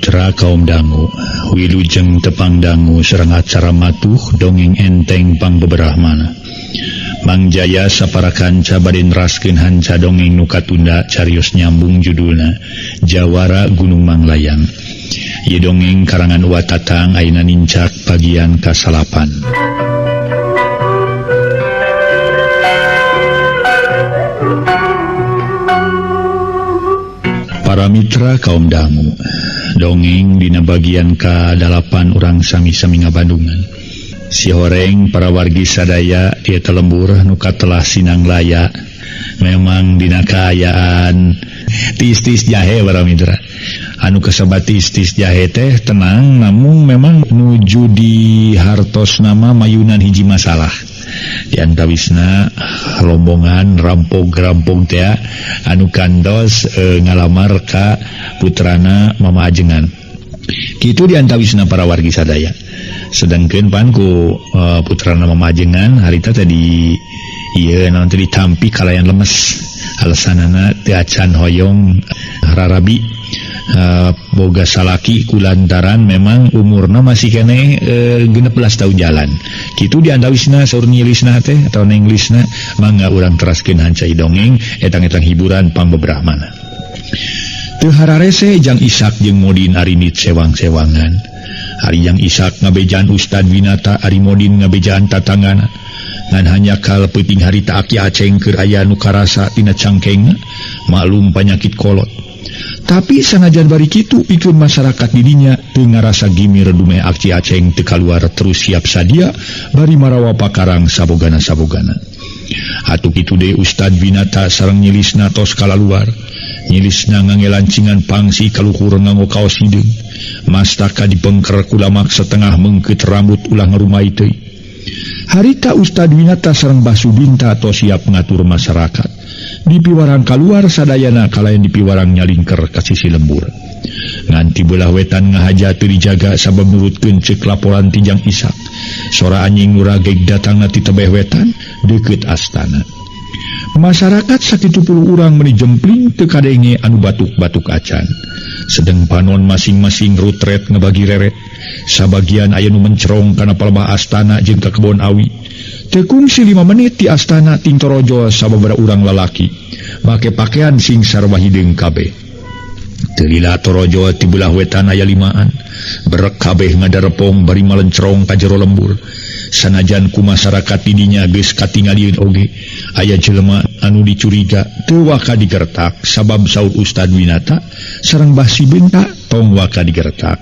Mitra kaum dangu, wilujeng tepang dangu sareng acara matuh dongeng enteng pangbeberahmana. Mang Jaya sapara kanca bade neraskeun hanca dongeng nu katunda carios nyambung judulna Jawara Gunung Manglayang. Ieu dongeng karangan Wa Tatang ayeuna nincak bagian kasalapan. Para mitra kaum dangu, dongeng dina bagian ka-8 urang sami-sami ngabandungan. Si horeng para wargi sadaya ieu teh lembur nu katelah sinanglaya. Memang dina kaayaan tis-tis jahe para mitra. Anu kasebat tis-tis jahe teh tenang, namun memang nuju di hartos nama mayunan hiji masalah. Di antawisna rombongan rampog-rampog teh anu kantos ngalamar ka putrana Mama Ajengan. Kitu di antawisna para wargi sadaya. Sedangkeun pan ku putrana Mama Ajengan harita teh di ieu naon teh ditampi kalayan lemes. Alasanana teu acan hoyong rarabi boga salaki kulantaran memang umurna masih keneh 16 tahun jalan. Kitu di antawisna saur nyilisna teh atau nenglisna mangga urang teraskeun hanca dongeng etang-etang hiburan pangbeberahmana. Teu hararese Jang Isak jeung Modin arinit sewang-sewangan. Ari Jang Isak ngabejaan Ustad Winata, ari Modin ngabejaan tatangana. Ngan hanya kal peuting harita Aki Aceng keur aya nu karasa tina cangkengna, maklum panyakit kolot. Tapi sanajan bari kitu pikeun masyarakat didinya teu ngarasa gimir dumeh Aki Aceng teu kaluar terus siap sadia bari marawa pakarang sabogana-sabogana. Atuh kitu deui Ustad Winata sareng nyilisna tos kalaluar. Nyilisna ngangelancingan pangsi kaluhur nganggo kaos hideung. Mastaka dipengker ku lamak setengah meungkeut rambut ulah ngarumai teuing. Harita Ustad Winata sareng Bah Subinta tos siap ngatur masyarakat. Dipiwarang kaluar sadayana kalayan dipiwarang nyalingker ka sisi lembur. Nganti belah wetan ngahaja teu dijaga sabab nurutkeun ceuk laporan ti Jang Isak. Sora anjing nu rageg datangna ti tebeh wetan deukeut astana. Masyarakat sakitu puluh urang meuni jempling teu kadenge anu batuk-batuk acan. Sedeng panon masing-masing rutret ngabagi reret. Sabagian aya nu mencerong kana palebah astana jeung ka kebon awi. Teu kungsi 5 menit di astana ting torojol sababaraha urang lalaki. Make pakaian sing sarua hideung kabeh. Teu lila torojol ti belah wetan aya limaan. Berek kabeh ngadarepong bari malencerong ka jero lembur. Sanajan ku masyarakat didinya geus katingalieun oge, aya jelema anu dicuriga teu waka digertak sabab saur Ustad Winata sareng Bah Sibinta tong waka digertak.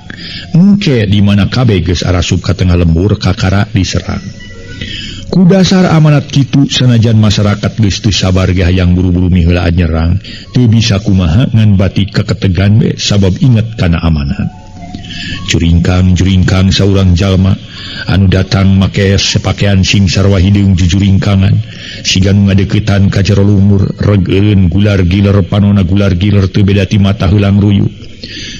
Engke di mana kabeh geus arasup ka tengah lembur kakara diserang. Ku dasar amanat kitu sanajan masyarakat geus teu sabar ge hayang buru-buru miheulaan nyerang, teu bisa kumaha ngan batik kaketegan be sabab inget kana amanat. Juringkang-juringkang saurang jalma anu datang make sepakaian sing sarua hideung jujuringkangan siga nu ngadeuketan ka jero lumur regeun gular giler panona gular giler teu beda ti mata heulang ruyu.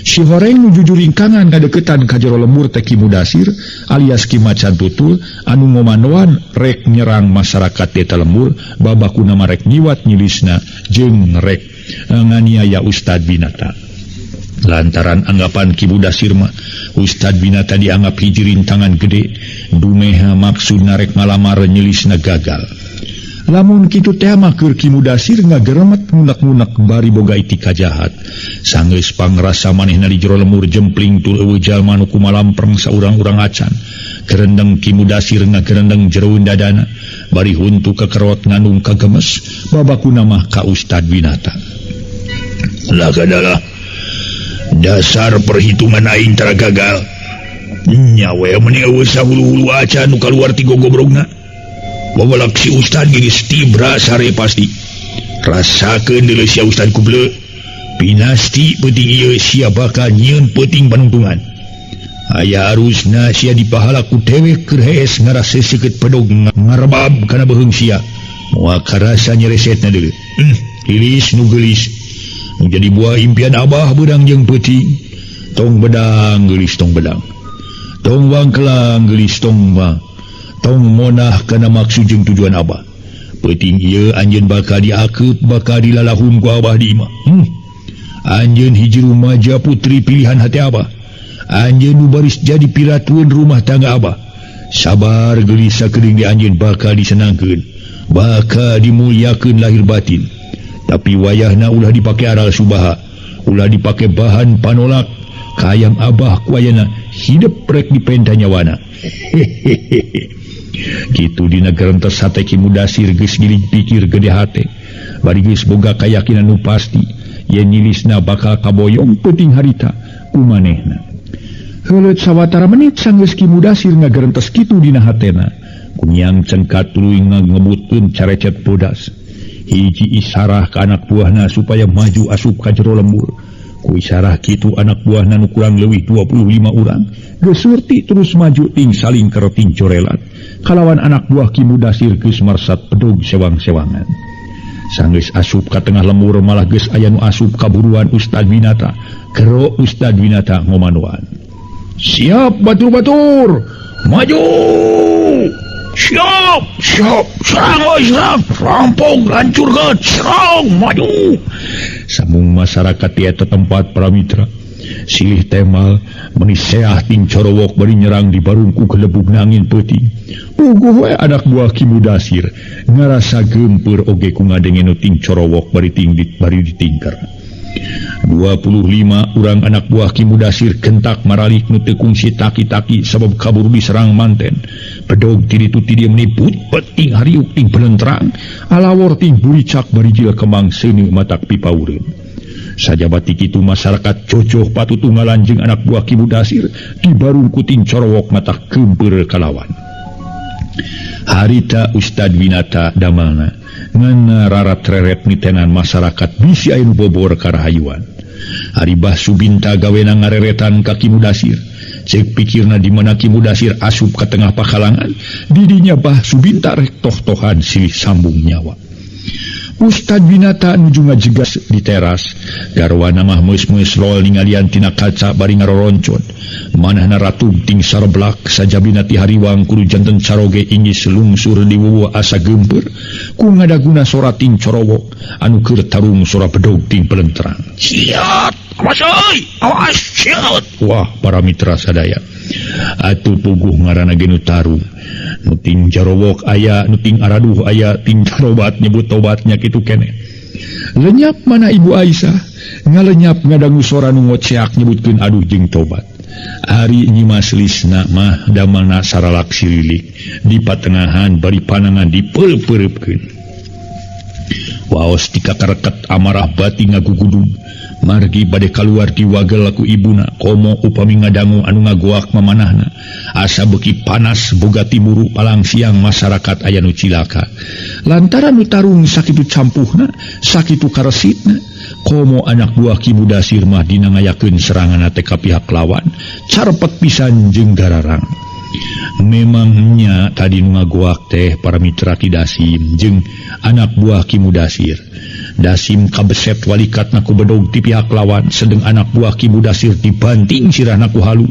Si horeng nu jujuringkangan ngadeuketan ka jero lembur teh Ki Mudasir alias Ki Macan Tutul anu ngomanoan rek nyerang masyarakat deta lembur babakuna mah rek nyiwat nyilisna jeung rek nganiaya Ustad Winata. Lantaran anggapan Ki Mudasir mah Ustad Winata dianggap hiji rintangan gede dumeha maksudna rek ngalamar nyilisna gagal. Lamun kitu teh mah keur Ki Mudasir ngageremet ngunek-ngunek bari boga itika jahat. Sanggeus pangrasa manehna di jero lemur jempling tur eueuh jalma nu kumalampreng saurang-urang acan. Gerendeng Ki Mudasir ngagerendeng jeroeun dadana bari huntu kekerot ngandung kagemes babakuna mah ka Ustad Winata. Lah kadalah dasar perhitungan aing tara gagal. Nyawe meni eueuh sahulu-hulu acan nu kaluar ti gogobrogna. Wawalak si Ustad geus tibra sare pasti. Rasakeun deuleu sia Ustad kuble. Pinasti peuting ieu sia bakal nyieun peuting panungtungan. Aya arusna sia dipahala ku dewek keur hees ngaraseusekeut pedog ngarebab kana beuheung sia. Moal karasa nyeresetna deuleu. Lilis nu geulis. Nu jadi buah impian abah beudang jeung peuting. Tong bedang geulis tong bedang. Tong wangkelang geulis tong wang. Tong monah kana maksud jeung tujuan abah. Peuting ieu anjeun bakal diakeup bakal dilalahun ku abah di imah. Anjeun hiji rumaja putri pilihan hati Abah. Anjeun nu baris jadi piratueun rumah tangga Abah. Sabar geulis sakedeung di anjeun bakal disenangkeun, bakal dimuliakeun lahir batin. Tapi wayahna ulah dipake aral subaha, ulah dipake bahan panolak. Kayang Abah ku ayana hidep rek dipenta nyawana. Hehehe. Kitu dina gerentes hate Ki Mudasir geus gilig pikir gede hate. Bari geus boga kayakinan nu pasti yen nyilisna bakal kaboyong peuting harita ku manehna. Heuleut sawatara menit sanggeus Ki Mudasir ngagerentes kitu dina hatena. Kunyang cengkat tuluy ngebutkeun carecet bodas. Hiji isarah ka anak buahna supaya maju asup ka jero lembur. Ku isarah kitu anak buahna nu kurang leuwih 25 urang geus surti terus maju ting saling kereting corelat. Kalawan anak buah Ki Mudasir geus marsat bedog sewang-sewangan. Sanggeus asup ka tengah lembur malah geus aya nu asup kaburuan Ustad Winata. Gero Ustad Winata ngomanuan. Siap batur-batur, maju! Siap, siap, serang, oi, serang, rampung, hancurkan, serang, maju! Sambung masyarakat di eta tempat para mitra. Silih temal meni seah ting corowok bari nyerang di barungku gelebug nangin peuting. Puguh we anak buah Ki Mudasir ngarasa geumpeur oge ku ngadenge nu ting corowok bari tingdit bari ditingker. 25 urang anak buah Ki Mudasir gentak maralik nu teu kungsi taki-taki sabab kabur diserang manten. Bedog ti ditu ti dieu meniput peting hariuk ting belentrang alawor ting buricak bari jil kemang seuneu matak pipaureun. Sajabati kitu masyarakat jojoh patutunggalan jeung anak buah Ki Mudasir dibarungku ting corowok matak geumpeur kalawan. Harita Ustad Winata damalna ngan rarat-reret mitenan masyarakat bisi aya nu bobor karahayuan. Ari Bah Subinta gawena ngareretan ka Ki Mudasir. Ceuk pikirna di mana Ki Mudasir asup ka tengah pakalangan, didinya Bah Subinta rek toh-tohan silih sambung nyawa. Ustad Winata nuju ngajegas di teras, garwana mah meus-meus lol ningalian tina kaca bari ngaroroncot. Manahna ratug ting sareblak sajabina ti hariwang kudu janten caroge inggis lungsur di wuwuh asa geumpeur ku ngadaguna sora ting corowok anu keur tarung sora bedog ting pelenterang. Siat, awas euy, awas siat. Wah, para mitra sadaya. Atuh puguh ngaranna ge nu tarung. Nu ting jarowok aya, nu ting araduh aya, ting tarobat nyebut tobatnya kitu keneh. Lenyap mana Ibu Aisyah, ngalenyap ngadangu sora nu ngoceak nyebutkeun aduh jeung tobat. Ari Nyi Mas Lisna mah damalna saralak sililik di patengahan bari panangan dipeureup-peureupkeun. Waos dikakareket amarah bati ngagugudug. Margi bade kaluar diwagel ku ibuna komo upami ngadangu anu ngagoak mamanahna. Asa beuki panas boga timuru palang siang masyarakat aya nu cilaka. Lantaran nu tarung sakitu campuhna, sakitu karesitna, komo anak buah Ki Mudasir mah dina ngayakeun seranganna teh ka pihak lawan, carepet pisan jeung gararang. Memangnya tadi nu ngagoak teh para mitra Ki Dasim jeung anak buah Ki Mudasir. Dasim kabeset walikatna ku bedog ti pihak lawan, sedeng anak buah Ki Mudasir dibanting sirahna ku halu.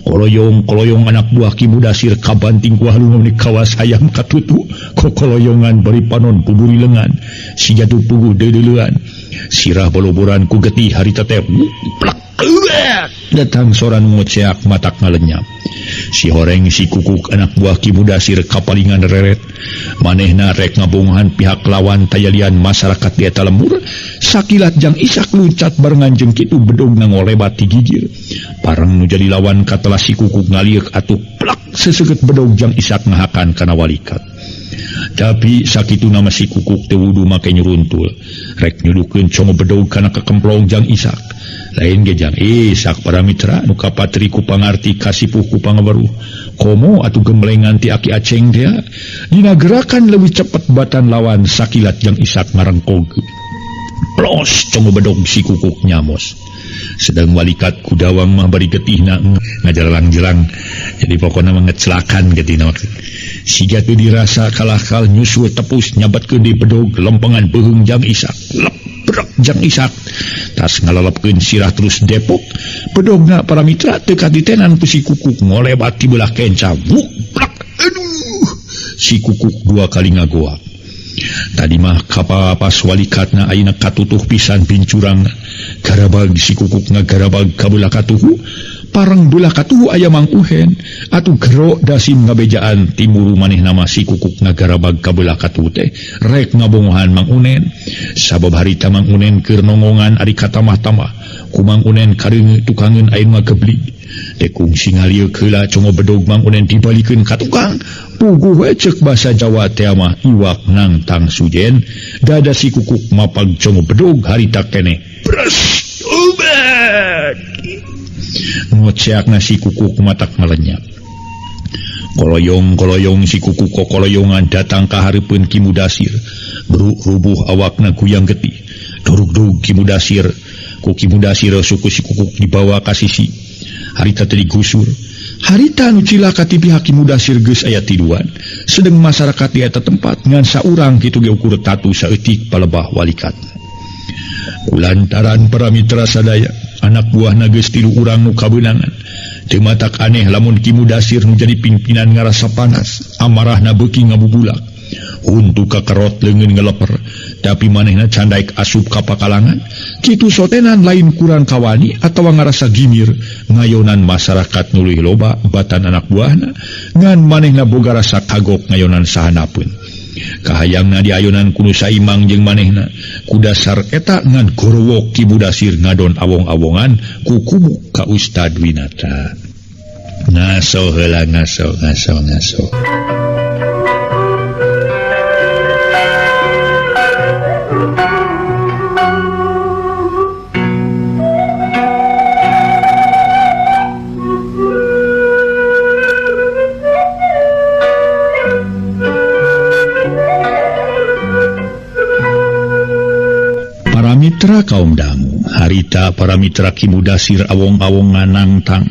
Koloyong-koloyong anak buah Ki Mudasir kabanting ku halu meuni kawas hayam katutu, kokoloyongan bari panon buburi lengan, si jatuh puguh deudeulean. Sirah boloboran ku getih harita teh plak. Datang sora nu ngoceak matak ngalenyap. Si horeng si kukuk anak buah Ki Mudasir kapalingan reret. Manehna rek ngabongan pihak lawan tayalian masyarakat di eta lembur. Sakilat jang isak luncat barengan jeung kitu bedogna ngolebat ti gigir. Pareng nu jadi lawan katelah si kukuk ngaliuk atuh plak seseukeut bedog jang isak ngahakan kana walikat. Tapi sakitu nama si kukuk teu wudu make nyuruntul. Rek nyudukeun congo bedog kana kekemplong jang isak. Lain ge jang isak para mitra nu kapatri ku pangarti kasipuh ku pangaweruh. Komo atuh gemblengan ti Aki Aceng teh dina gerakan leuwih cepet batan lawan sakilat jang isak ngarengkog. Plos congo bedog si kukuk nyamos. Sedang walikat kudawang mah bari getihna ngajalang-jelang. Jadi pokona mah ngecelakan getihna maksud. Siga teu dirasa kalahkal nyusul tepus nyabatkeun di bedog lempengan beuheung jang isak. Leprak jang isak. Tas ngalalepkeun sirah terus depok. Bedogna para mitra teu katitenan ku si kukuk ngolebat ti belah kenca. Wuk plak. Aduh. Si kukuk dua kali ngagoak. Tadi mah kapapas walikatna ayeuna katutuh pisan pincurangna. Garabag si kukuk ngagarabag ka belah katuhu. Parang belah katuhu aya Mang Uhen. Atuh gero dasim ngabejaan timuru manehna mah si kukuk ngagarabag ka belah katuhu teh rek ngabongohan Mang Unen. Sabab harita Mang Unen keur nongongan ari katamah-tamah. Ku Mang Unen kareungeut tukangeun aya nu ngageblig. Teh kungsi ngalieuk heula congo bedog Mang Unen dibalikeun ka tukang. Puguh we ceuk basa Jawa teh mah iwak nangtang sujen. Dada si kukuk mapag congo bedog harita keneh. Bres ubat. Ngoceakna si kukuk matak malenyap. Koloyong-koloyong si kukuk kokoloyongan datang ka hareupeun Ki Mudasir. Beruk rubuh awakna guyang getih. Dorug-dorug Ki Mudasir. Ku Ki Mudasir suku si kukuk dibawa ka sisi. Harita teh digusur. Harita nu cilaka ti pihak Ki Mudasir geus aya tiduan. Sedeng masyarakat di eta tempat ngan saurang kitu ge ukur tatu saeutik palebah walikat. Kulantaran para mitra sadaya, anak buahna geus tilu urang nu kabeunangan. Teu matak aneh lamun Ki Mudasir nu jadi pimpinan ngarasa panas, amarahna beuki ngabubulak. Huntu kakerot leungeun ngeleper, tapi manehna candaek asup ka pakalangan. Kitu sotenan lain kurang kawani atawa ngarasa gimir, ngayonan masyarakat nu leuwih loba batan anak buahna, ngan manehna boga rasa kagok ngayonan sahanapeun. Kahayangna diayonan kudu saimang jeung manehna. Ku dasar eta ngan gorowok Ki Mudasir ngadon awong-awongan ku kubu ka Ustad Winata. Ngaso heula ngaso ngaso ngaso. Para mitra kaum dangu, harita para mitra Ki Mudasir awong-awongan nangtang.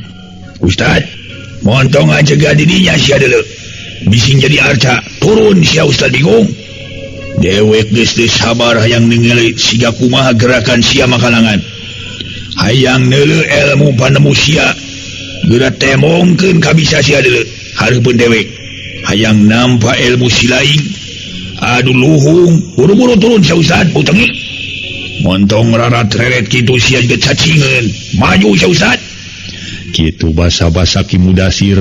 Ustad, montong aja dirinya sia deuleu. Bising jadi arca, turun sia Ustad bingung. Dewek geus teu sabar hayang ningali siga kumaha gerakan sia makalangan. Hayang neuleu ilmu panemu sia. Geura temongkeun kabisa sia deuleu, hareupeun dewek. Hayang nampa ilmu silaing. Aduh luhung, buru-buru turun sia Ustad, putengi. Montong rarat reret kitu sia juga cacingan. Maju sia Ustad. Kitu basa-basa Ki Mudasir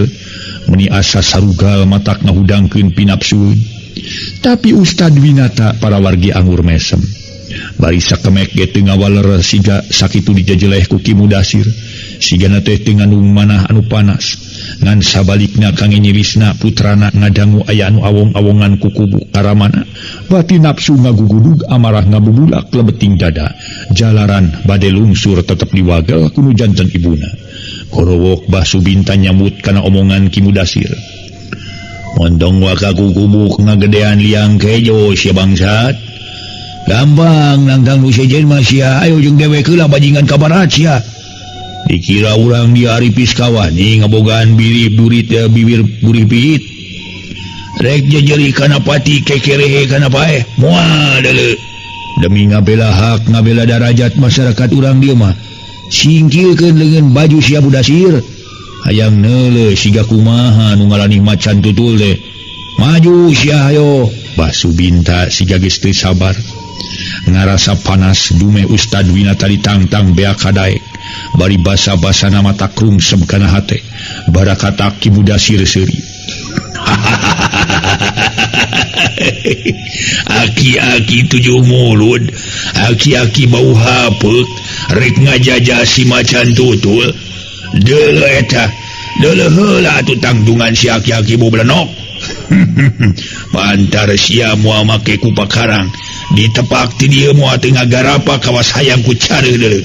meni asa sarugal matak ngahudangkeun pinapsueun. Tapi Ustad Winata para wargi anggur mesem. Bari sakemek ge teu ngawaler siga sakitu dijejeleh ku Ki Mudasir. Sigana teh teu ngandung manah anu panas. Ngan sabalikna kange nyirisna putrana ngadangu aya anu awong-awongan ku kubu karamana. Bati nafsu ngagugudug amarah ngabubulak lebeting dada. Jalaran bade lungsur tetep diwagel ku nu janten ibuna. Korowok Bah Subinta nyambut kana omongan Ki Mudasir. Montong waka ku kubuk ngagedean liang kejo sia bangsat. Gampang nangtang nu sejen mah sia, ayo jeung dewek heula bajingan ka barat sia. Dikira urang di Aripis kawani ngabogaan birib durit bibir burih pihit. Rek jejeri kana pati kekerehe kana paeh. Moal deuleu. Demi ngabela hak ngabela darajat masyarakat urang dieu mah. Singkirkeun leungeun baju sia Mudasir. Hayang neuleuh siga kumaha nu ngalani macan tutul teh. Maju sia hayo. Bah Subinta siga geus teu sabar. Ngarasa panas dume Ustad Winata ditangtang beak kadaek. Bari basa-basa nama takrung sem kana hate. Barakata Ki Mudasir seuri. Aki-aki tujuh mulut, aki-aki bau hapeuk, rek ngajajah si macan tutul. Deuleu eta, deuleu heula atuh tangtungan si aki-aki bau belenok. Pantar sia moal make ku pakarang, ditepak ti dieu moal teu ngagarapa kawas hayang ku careuh deuleu.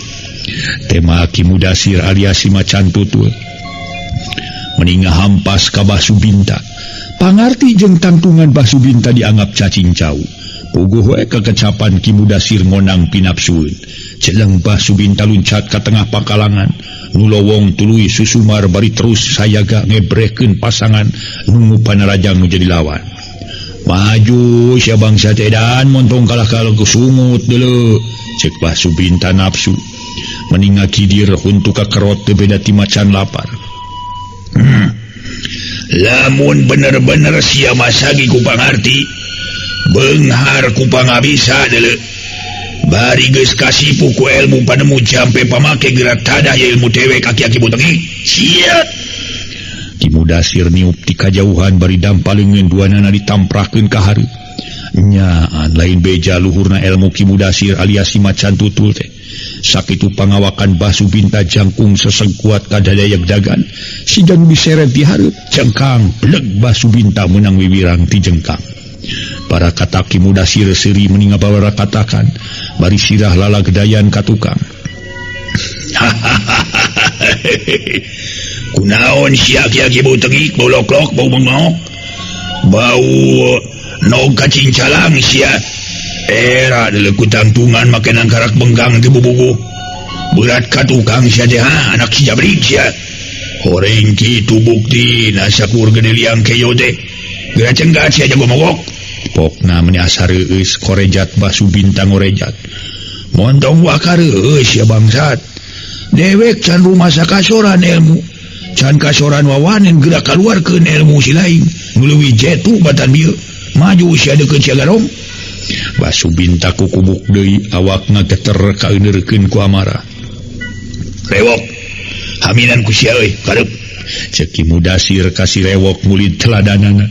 Tema Ki Mudasir alias si macan tutul meni ngahampas ka Bah Subinta. Pangarti jeung tangtungan Bah Subinta dianggap cacing cau. Puguh we kekecapan Ki Mudasir ngonang pinapsueun. Celeng Bah Subinta luncat ka tengah pakalangan. Nu lowong tuluy susumar bari terus sayaga ngebrehkeun pasangan nungu panarajang nu jadi lawan. Maju sia bangsa teh dan montong kalah kalau sungut deuleu. Cek Bah Subinta nafsu. Meni ngakidir huntu kakerot teu beda ti macan lapar. Lamun bener-bener sia masagi ku pangarti, beunghar ku pangabisa deuleu. Bari geus kasipu ku ilmu panemu jampe pamake gerak tadah ilmu dewek aki-aki butengik. Siat. Ki Mudasir niup ti kajauhan bari dampaleungeun duanana ditamprakeun ka hareup. Nyaan lain beja luhurna ilmu Ki Mudasir alias si macan tutul teh. Sakitu pangawakan Basu Binta jangkung seseg kuat kadadayag dagan. Siga nu diseret di hareup jengkang bleg Basu Binta meunang wiwirang ti jengkang. Para kata Ki Mudasir seuri meni ngabawarakatakan bari sirah lalagdayan ka tukang. Kunaon sia aki-aki bau tengik, bau loklok, bau bengok, bau nog kacincalang sia. Era dilekut tangtungan make nangkarak benggang ti bubuku. Berat ka tukang sia teh anak si jabrik sia. Horeng kitu bukti nasakur gede liang keyo teh. Geura cenggat sia jago mogok. Pokna meni asa reueus korejat Basu Bintang ngorejat. Montong waka reueus sia bangsat. Dewek can rumasa kasoran ilmu. Can kasoran wawanen geura kaluarkeun ilmu si lain. Nu leuwih jetu batan bieu. Maju sia deukeut sia garong. Basu Binta kukubuk deui awakna geter kaeuneurkeun ku amarah. Rewok haminan ku sia euy kareup. Ceuk Ki Mudasir ka si Rewok mulid teladanana.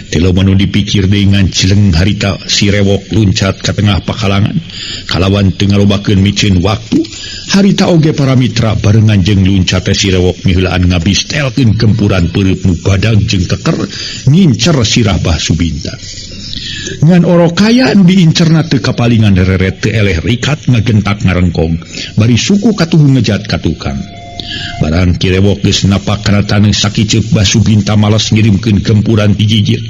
Teu loba nu dipikir deui ngan cileng harita si Rewok luncat ka tengah pakalangan. Kalawan teu ngalobakeun miceun waktu, harita oge para mitra barengan jeung luncat teh si Rewok miheulaan ngabistelkeun gempuran peureub nu badag jeung keker ngincer sirah Basu Binta. Ngan orok kaya nu diincerna teu kapalingan reret teu eleh rikat ngagentak ngarengkong bari suku katuhu ngejat ka tukang. Barang Ki Rewok geus napak kana taneuh sakiceup Basu Binta malas ngirimkeun gempuran ti jijir.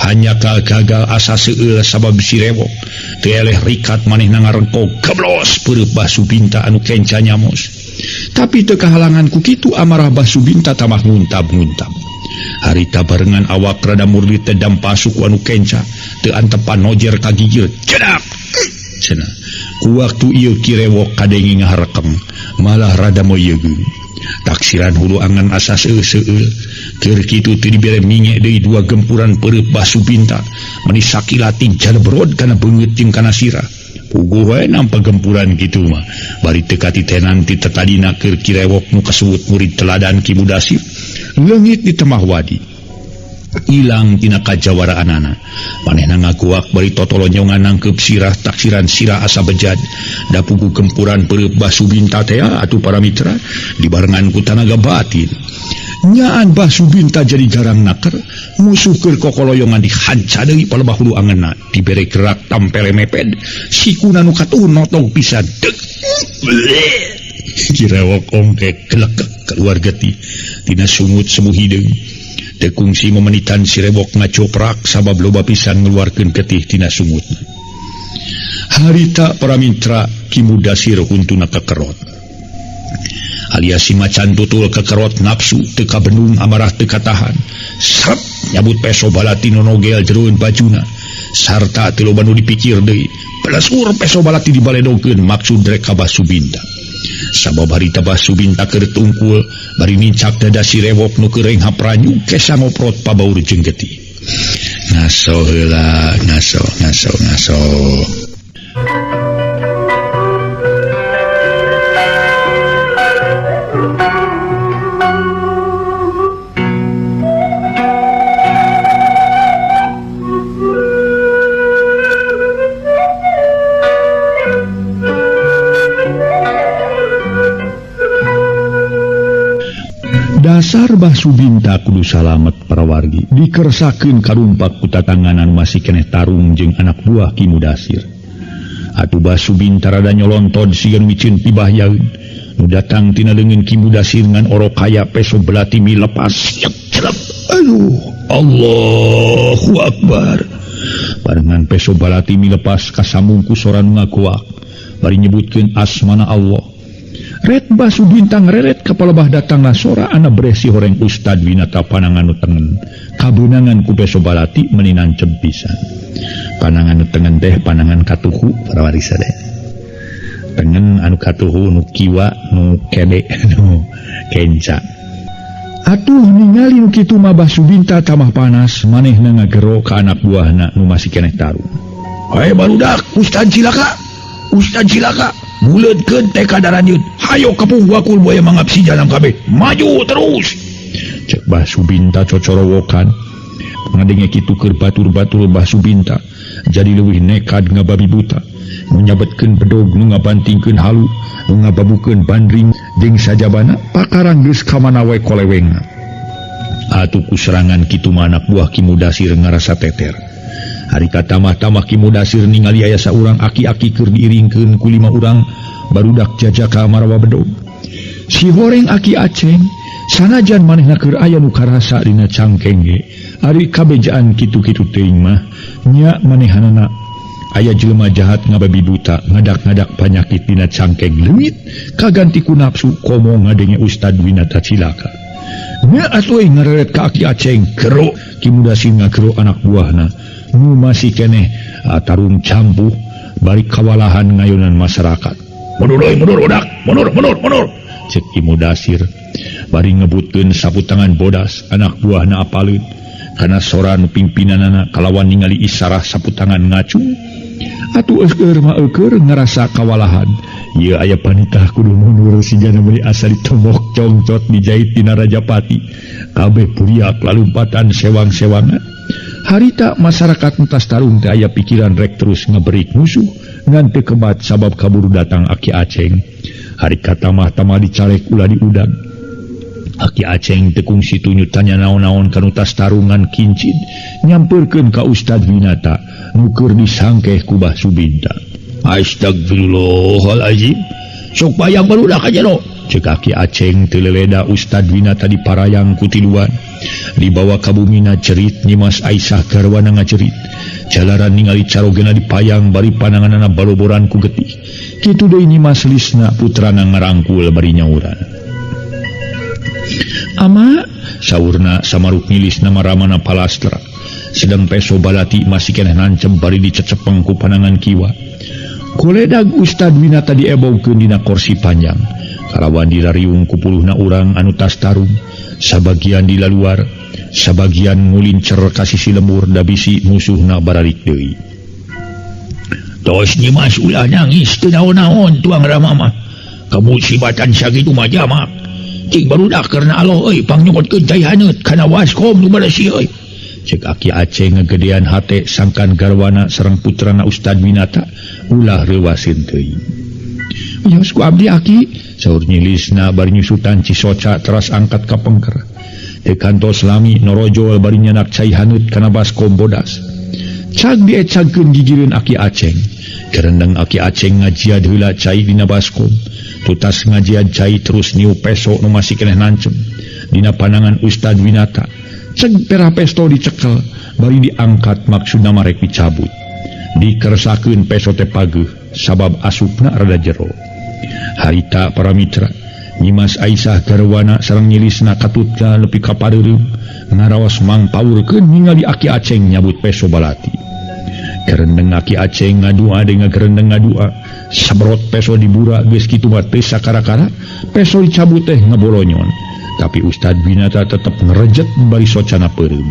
Hanya gagal asa seueul sabab si Rewok teu eleh rikat manehna ngarengkong geblos peureub Basu Binta anu kenca nyamos. Tapi teu kahalangan ku kitu amarah Basu Binta tamah nguntab-nguntab. Harita barengan awak rada murli teh dampa suku anu kenca teu antepan nojer ka gigir cedak. Cenah ku waktu ieu Ki Rewok kadenge ngaharekem malah rada moyeugeun. Taksiran hulu angan asa seueul-seueul keur kitu teu dibere minge deui dua gempuran peureub Basu Binta meni sakilati jalebrod kana beungeut jeung kana sirah. Puguh we nampa gempuran kitu mah bari teu katitenan ti tetadina keur Ki Rewok nu kasuwut murid teladan Ki Mudasir leungit di temah wadi. Ilang tina kajawaraanana. Manehna ngaguak bari totolonyongan nangkeup sirah taksiran sirah asa bejad. Da puguh gempuran peureub Basu Binta teh atuh para mitra dibarengan ku tanaga batin. Nyaan Basu Binta jadi garang naker, musuh keur kokoloyongan dihanca deui palebah hulu angeunna, dibere gerak tampele meped, sikuna nu katuhun notog pisan. Deg. Ki Rewok ongkek kelekek keluar getih tina sungut semu hideung. Teu kungsi memenitan si Rewok ngacoprak sabab loba pisan ngeluarkeun getih tina sungutna. Harita para mitra Ki Mudasir huntuna kekerot. Alias si macan tutul kekerot nafsu teu kabenung amarah teu katahan. Srep nyabut peso balati nu nogel jeroeun bajuna. Sarta teu loba nu dipikir deui. Pelesur peso balati dibaledogkeun maksud rek ka Basu Binta. Sabab harita Basu Binta keur tungkul bari nincak dada si Rewok nu keur renghap ranyu kesa ngoprot pabaur jeung getih. Ngaso heula, ngaso, ngaso, ngaso. Dasar Basu Binta kudu salamet para wargi dikersakeun karumpak ku tatanganan masih keneh tarung jeung anak buah Ki Mudasir. Atuh Basu Binta rada nyolontod siga nu miceun pibahyaeun. Nu datang tina leungeun Ki Mudasir ngan orok kaya peso belati mi lepas celep. Aduh, Allahu Akbar. Barengan peso balati mi lepas kasambung ku sora nu ngagoak bari nyebutkeun asmana Allah. Ret Basu Bintang reret ka palebah datangna sora ana breh si horeng Ustad Winata panangan nu tengen. Kabeunangan ku peso balati meuni nancep pisan. Panangan nu tengen teh panangan katuhu para warisa teh. Tengen anu katuhu nu kiwa nu kede nu kenca. Atuh ningali nu kitu mah Basu Binta tamah panas manehna ngagero ka anak buahna nu masih keneh tarung. Hae barudak Ustad cilaka. Ustad Cilaka buleutkeun tekad aranjeun hayo kepung wakul buaya mangap si jalan kabeh maju terus cek Bah Subinta cocorowokan ngadenge kitu keur batur-batur Bah Subinta jadi leuwih nekad ngababi buta nu nyabetkeun bedog nu ngabantingkeun halu nu ngababukeun bandring jeung sajabana pakarang geus ka mana wae kolewengna. Atuh ku serangan kitu mah anak buah Ki Mudasir ngarasa teter. Hari katamah-tamah Ki Mudasir ningali aya saurang aki-aki keur diiringkeun ku 5 urang barudak jajaka marawa bedog. Si horeng Aki Aceng sanajan manehna keur aya nu karasa dina cangkeng ge ari kabejaan kitu-kitu teuing mah nya manehanana aya jelema jahat ngababi buta ngadak-ngadak panyakit dina cangkeng leungit kaganti ku nafsu komo ngadenge Ustad Winata cilaka. Nya atuh ngareret ka Aki Aceng gero Ki Mudasir ngagero anak buahna nu masih keneh tarung campuh bari kawalahan ngayonan masyarakat. Mundur euy mundur udak mundur mundur mundur cek Ki Mudasir bari ngebutkeun sapu tangan bodas anak buahna apaleun kana sora nu pimpinanana kalawan ningali isarah sapu tangan ngacung. Atuh eueur mah eueur ngarasa kawalahan ieu aya panitah kudu mundur sigana meuli asa ditomok congcot dijait dina Rajapati kabeh puriak lalumpatan sewang-sewangan. Harita masyarakat entas tarung teh aya pikiran rek terus ngeberik musuh ngan teu kebat sabab kaburu datang Aki Aceng. Hari katamah-tamah dicarek ulah diudag. Aki Aceng teu kungsi tunyu tanya naon-naon kanu tas tarungan kincid nyampeurkeun ka Ustad Winata nu keur disangkeh ku Bah Subinta. Astagfirullahalazim sok bayang barudak ka jero cek Aki Aceng teu leleda Ustad Winata diparayang ku tiluan. Dibawa ka bumina cerit Nyimas Aisyah garwana ngacerit. Jalaran ningali carogena dipayang bari pananganana baloboran ku getih. Kitu deui Nyimas Lisna putrana ngarangkul bari nyauran. Ama saurna samaruk nilis nama ramana palastra. Sedang peso balati masih keneh nancem bari dicecepeng ku panangan kiwa. Koledag Ustad Winata diebogkeun dina korsi panjang. Kalawan dirariung ku puluhna urang anu tas tarung. Sabagian di laluar, sabagian ngulincer ka sisi lembur da bisi musuhna baralik deui. Tos Nyimas ulah nangis teu naon-naon tuang rama mah. Kamusibatan sakitu mah jamak. Cing barudak karena Allah euy pangnyokotkeun cai haneut kana waskom nu barasih euy. Cek Aki Aceng ngegedean hate sangkan garwana sareng putrana Ustad Winata ulah reuwaseun teuing. Wios ku abdi Aki saur nyilisna bari nyusutan cisoca teras angkat ka pengker. Teu kantos lami norojol bari nyanak cai haneut kana baskom bodas. Cag diecagkeun gigireun Aki Aceng. Kerendeng Aki Aceng ngajiad heula cai dina baskom. Tutas ngajiad cai terus niu peso nu masih keneh nancem dina panangan Ustad Winata. Ceg perah pesto dicekel bari diangkat maksudna marek dicabut. Dikersakeun peso teh pageuh sabab asupna rada jero. Harita para mitra Nyimas Aisyah garwana sareng nyilisna katutna nepi ka pareureum ngaraos mangpaurkeun ningali Aki Aceng nyabut peso balati. Kerendeng Aki Aceng ngadua deui ngagerendeng ngadua sabrot peso dibura geus kitu mah teu sakara-kara peso dicabut teh ngabolonyon. Tapi Ustad Winata tetep ngerejet bari socana peureum.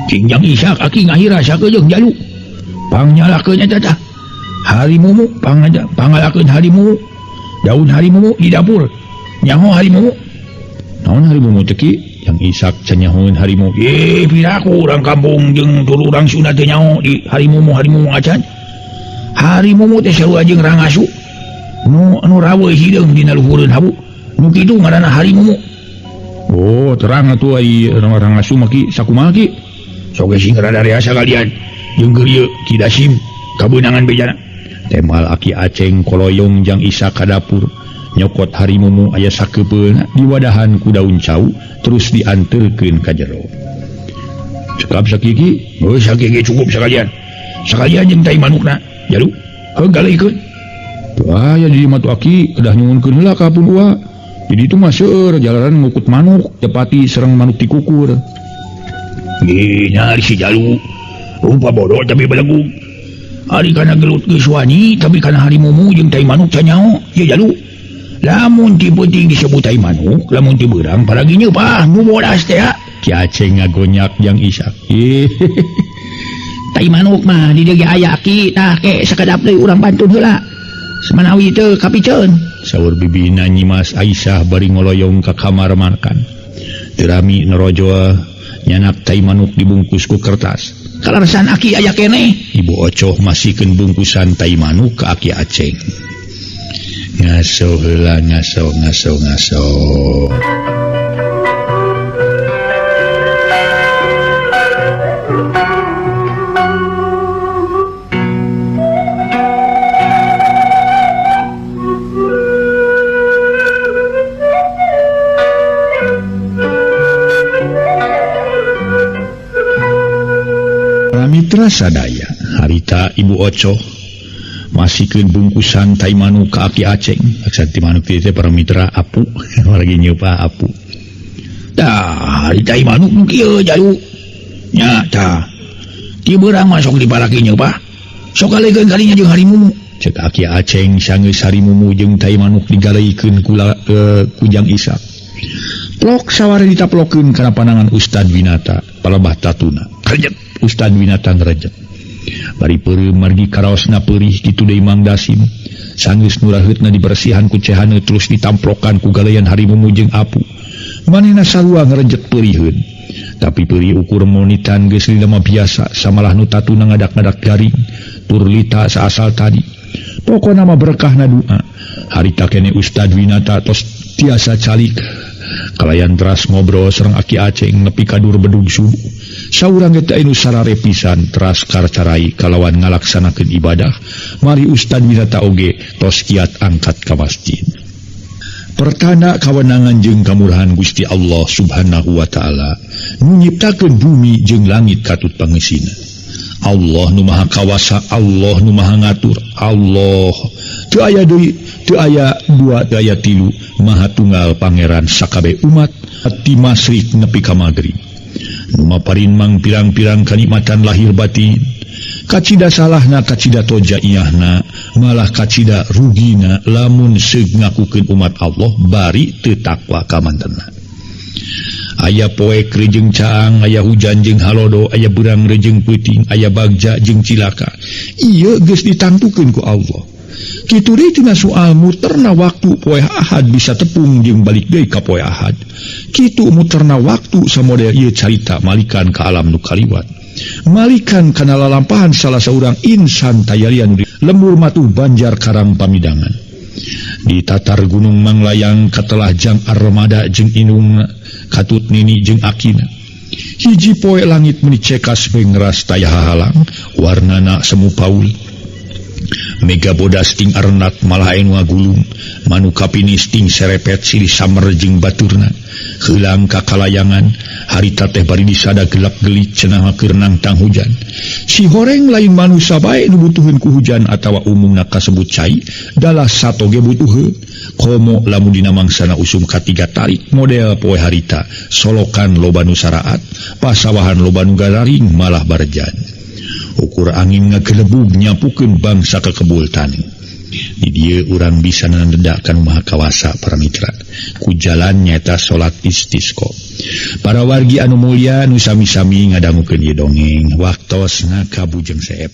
Cing jang Isak aki ngahira sakeujeuh jalu. Pangnyalakeun eta tah. Harimumu pangalakeun harimumu. Daun harimumu di dapur. Nyaho harimumu. Naon harimumu teh Ki? Yang Isak cenyahoeun harimu. Piraku urang kampung jeung tur urang Sunda teh nyaho di harimumu harimumu acan. Harimumu teh sarua jeung rangasu. Nu anu raweuh hideung dina luhureun habu. Nu kitu ngaranna harimumu. Oh, terang atuh ai rangasu mah Ki sakumaha Ki? Sok sing rada reasa kalian. Jeung keur ieu Ki Dasim kabeunangan bejana. Temal Aki Aceng koloyong jang Isak ka dapur. Nyokot harimumu aya sakeupeulna diwadahan ku daun cau terus dianterkeun ka jero. Cekap sakiki? Heuh sakiki cukup sakalian. Sakalian jeung tai manukna. Jalu, heuh galeuhkeun. Wah, ya di matu Aki kedah nyuhunkeun heula ka pun ua. Jadi itu mah seueur jalanan ngukut manuk, tepati serang manuk dikukur. Ih, nyari si Jalu. Rupa bodoh tapi belegung. Ari kana gelut geus wani tapi kana harimumu jeung tai manuk canyaho. Ye Jalu. Lamun ti penting disebut tai manuk, lamun ti beurang paragi nyeupah nu bodas teh. Ki Aceng ngagonyak jang Isak. Tai manuk mah di dieu ge aya ki tah ke sakedap deui urang bantun heula. Semanawi teu kapiceun. Saur bibina Nyimas Aisyah bari ngoloyong ka kamar makan. Teu rami norojoa nyanak tai manuk dibungkus ku kertas. Kaleresan aki aya keneh. Ibu Ocoh masihkeun bungkusan tai manuk ka Aki Aceng. Ngaso heula ngaso ngaso ngaso. Mitra sadaya harita Ibu Ocoh masihkeun bungkusan tai manuk ka Aki Aceng. Maksud tai manuk teh para mitra apu lagi nyeupa apu. Tah hari tai manuk nu kieu jalu. Nya tah. Ti beurang mah sok dipalaki nyeupa. Sok kalegeun kalinya jeung harimumu. Cek Aki Aceng sanggeus harimumu jeung tai manuk digaleikeun ku Kujang Isak. Plok saware ditaplokeun kana panangan Ustad Winata palebah tatuna. Kerjet Ustad Winata ngerejet. Bari peureum margi karaosna peurih kitu deui Mang Dasim. Sanggeus nu raheutna dibersihan ku cehane terus ditamplokan ku galeyan harimumu jeung apu. Manehna sarua ngerejet peuriheun. Tapi peurih ukur monitan geus lila mah biasa samalah nu tatuna ngadak-ngadak garing tur lita saasal tadi. Pokona mah berkahna doa. Harita kene Ustad Winata tos tiasa calik. Kalayan teras ngobrol sareng Aki Aceng nepi ka dur bedug subuh. Saurang ge teh anu sarare pisan teras karcarai kalawan ngalaksanakeun ibadah. Mari Ustad Winata oge tos kiat angkat ka masjid. Pertanda kawenangan jeung kamurahan Gusti Allah Subhanahu wa taala nu nyiptakeun bumi jeung langit katut pangeusina. Allah nu maha kawasa, Allah nu maha ngatur, Allah teu aya deui, teu aya dua, teu aya tilu, maha tunggal pangeran sakabeh umat ti masyrik nepi ka magrib. Nu maparin mang pirang-pirang kanikmatan lahir batin, kacida salahna, kacida tojaiyahna, malah kacida rugina lamun seug ngakukeun umat Allah bari teu takwa ka mantena. Aya poek rejeng caang, aya hujan jeung halodo, aya beurang rejeng peuting, aya bagja jeung cilaka. Ieu geus ditangtukeun ku Allah. Kitu deui tina soal muterna waktu poe Ahad bisa tepung jeung balik deui ka poe Ahad. Kitu muterna waktu samodel ieu carita malikan ka alam nu kaliwat. Malikan kana lalampahan salah saurang insan tayalian di lembur matuh Banjar Karang Pamidangan. Di tatar Gunung Manglayang katelah jang armada jeung inung katut nini jeung akina. Hiji poe langit meni cekas bengras taya hahalang, warnana semu paul. Mega bodas ting arnat malah anu ngagulung, manu kapinis ting serepet silih samer jeung baturna. Heulang ka kalayangan, harita teh bari disada gelap gelit cenah keur nangtang hujan. Si horeng lain manusa bae nu butuheun ku hujan atawa umumna kasebut cai, dalah sato ge butuheun. Komo lamun dina mangsana usum katiga tarik model poe harita, solokan loba nu saraat, pasawahan loba nu gararing malah barejan. Ukur angin ngagelebug nyapukeun bangsa ka kebul tani. Di dieu urang bisa nandedakan maha kawasa para mitra. Ku jalan nyaeta salat istisqa. Para wargi anu mulya nu sami-sami ngadangukeun ieu dongeng, waktosna kabujeng seep.